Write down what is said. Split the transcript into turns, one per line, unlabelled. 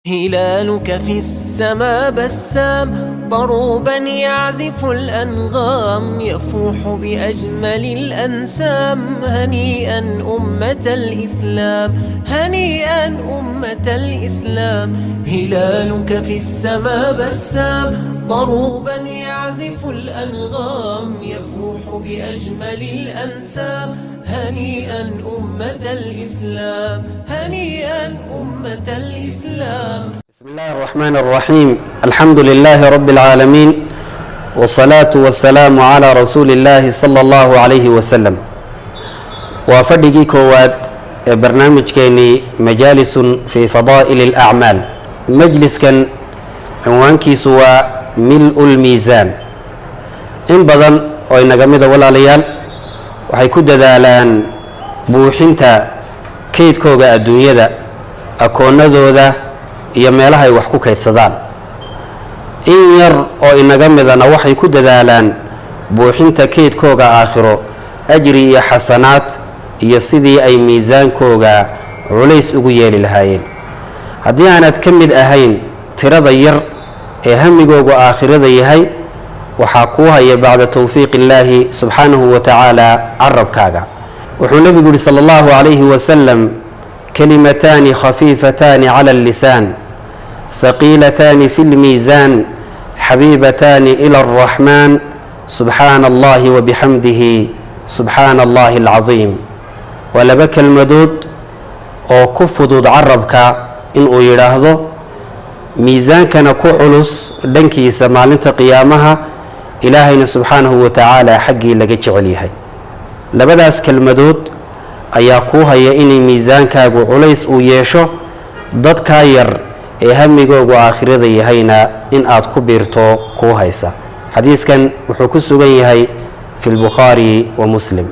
هلالك في السما بسام، ضروبا يعزف الأنغام، يفوح بأجمل الأنسام. هنيئا أمة الإسلام، هنيئا أمة الإسلام. هلالك في السما بسام، ضروبا يعزف الأنغام، يفوح بأجمل الأنسام. هنيئا أمة الإسلام، هنيئا أمة الإسلام.
بسم الله الرحمن الرحيم، الحمد لله رب العالمين، والصلاة والسلام على رسول الله صلى الله عليه وسلم. Waa fadhigii koowaad ee barnaamijkeenii مجالس في فضائل الأعمال. Majliskan cinwaankiisu waa ملء الميزان. In badan oo inaga mida, walaalayaal, waxay ku dadaalaan buuxinta kaydkooga adduunyada, akoonadooda iyo meelaha ay wax ku kaydsadaan. In yar oo inaga midana waxay ku dadaalaan buuxinta kaydkooga aakhiro, ajri iyo xasanaad, iyo sidii ay miisaankooga culays ugu yeeli lahaayeen. Haddii aanad ka mid ahayn tirada yar ee hamigoogu aakhirada yahay, waxaa kuu haya بعد توفيق الله سبحانه وتعالى carabkaaga. Wuxuu nebigu yihi صلى الله عليه وسلم: كلمتان خفيفتان على اللسان، ثقيلتان في الميزان، حبيبتان إلى الرحمن، سبحان الله وبحمده، سبحان الله العظيم. Waa laba kelmadood oo ku fudud carabka inuu yidhaahdo, miisaankana ku culus dhankiisa maalinta qiyaamaha, Ilaahayna سبحانه وتعالى xaggii laga jecel yahay. Labadaas kelmadood ayaa kuu haya inay miisaankaagu culays uu yeesho, dadkaa yar ee hamigoogu aakhirada yahayna in aad ku biirto kuu haysa. Xadiiskan wuxuu ku sugan yahay في البخاري ومسلم.